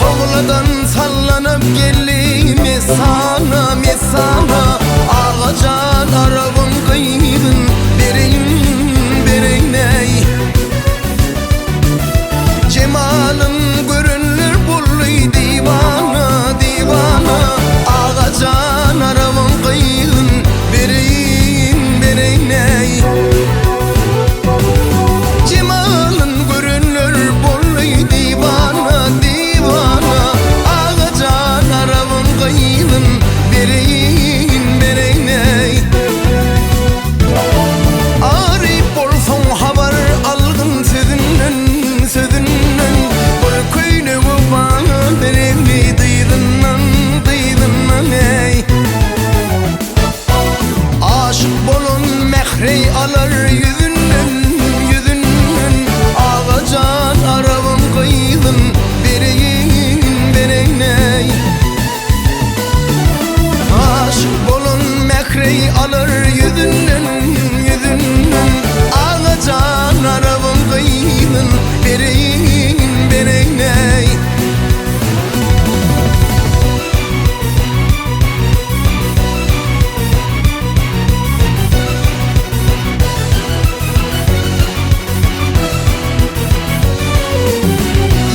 Kobladan sallanyp geldi mesana, mesana. Agajan Arabyň gyzyn bereýin, bereýin eý. Jemalyn görenler boldy diwana, diwana. Agajan Arabyň gyzyn bereýin, bereýin eý. Jemalyn görenler boldy diwana, diwana. Agajan Arabyň gyzyn bereýin, bereýin eý. Aryp bolsaň habar algyn sözünden, sözünden. Bir köýnegi maňa bereli dyzyndan, dyzyndan eý. Aşyk bolan mähri alar ýüzünden, ýüzünden. Agajan Arabyň gyzyn bereýin, bereýin eý. Aşyk bolan mähri alar ýüzünden, ýüzünden. Agajan Arabyň gyzyn bereýin, bereýin eý.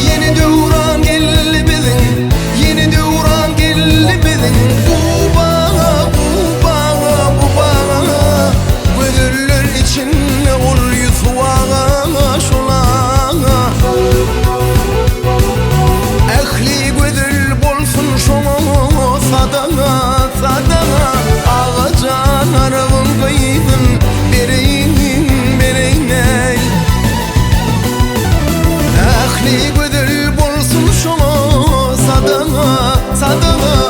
Ýene döwran geldi biziň, ýene döwran geldi biziň. Gubaga, gubaga, gubaga. Gözeller içinde ol Ýusup aga, şol aga. Ähli gözel bolsun şoňa sadaga, sadaga. Agajan Arabyň gyzyn bereýin, bereýin eý. Ähli gözel bolsun şoňa sadaga, sadaga.